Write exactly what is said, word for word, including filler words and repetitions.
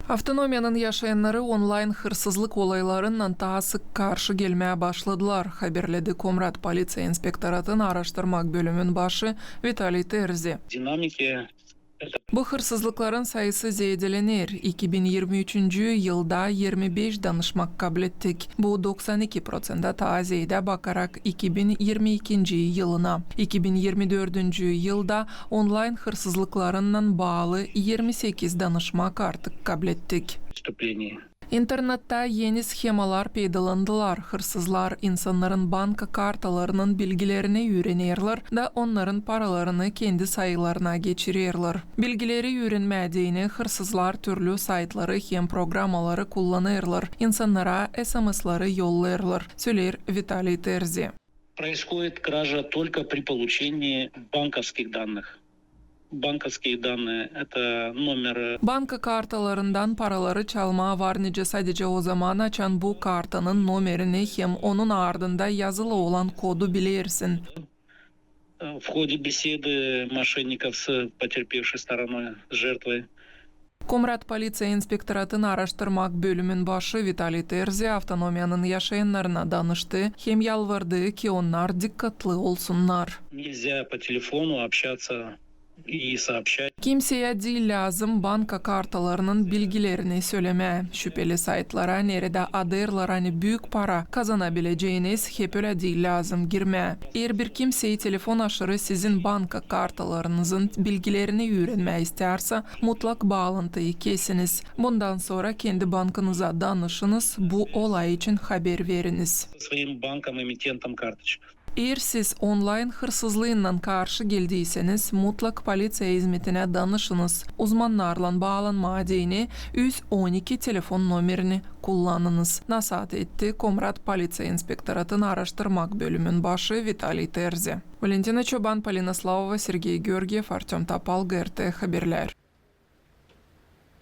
Avtonomiyanın yaşayannarı onlayn hırsızlık olaylarınnan taa sık karşı gelmää başladılar, haberledi Komrat poliţiya inspektoratın aaraştırmak bölümün başı Vitaliy Terzi. Bu hırsızlıkların sayısı zeedelener. İki bin irmi üçüncü yılda irmi beş danışmak kablettik. Bu doksan iki proţentä taa zeedä bakarak iki bin irmi ikinci yılına. İki bin irmi dördüncü yılda onlayn hırsızlıklarınnan baalı irmi sekiz danışmak artık kablettik. İnternettä eni shemalar peydalandılar. Hırsızlar insannarın banka kartalarının bilgilerini üürenerlär da onnarın paralarını kendi sayılarına geçirerlär. Bilgileri üürenmää deyni hırsızlar türlü saytları hem programmaları kullanêrlar, insannara S M S-leri yollêêrlar, söleer Vitaliy Terzi. Происходит кража только при получении банковских данных. Банковские данные — это номер. Banka kartalarından paraları çalmaa var nicä sadecä ozaman, açan bu kartanın nomerini hem onun ardında yazılı olan kodu bilersin. В ходе беседы мошенников с потерпевшей стороной, с жертвой. Komrat poliţiya inspektoratın aaraştırmak bölümün başı Vitaliy Terzi avtonomiyanın yaşayannarına danıştı hem yalvardı, ki onnar dikkatlı olsunnar. Нельзя по телефону общаться и сообщать. Kimseyä diil lääzım banka kartalarının bilgilerini sölemää. Şüpeli saytlara, neredä adêêrlar, ani büük para kazanabileceniz, hep ölä diil lääzım girmää. Eer bir kimsey telefon aşırı sizin banka kartalarınızın bilgilerini üürenmää isteersä, mutlak baalantıyı kesiniz. Bundan sora kendi bankanıza danışınız, bu olay için haber veriniz. Своим банком-эмитентом карточек. Eer siz onlayn hırsızlıınnan karşı geldiyseniz, mutlak poliţiya izmetinä danışınız. Uzmannarlan baalanmaa deyni üz on iki telefon nomerini kullanınız, nasaat etti Komrat poliţiya inspektoratın aaraştırmak bölümün başı Vitaliy Terzi. Valentina Çoban, Polina Slavova, Sergey Georgiev, Artöm Topal, G R T haberlär.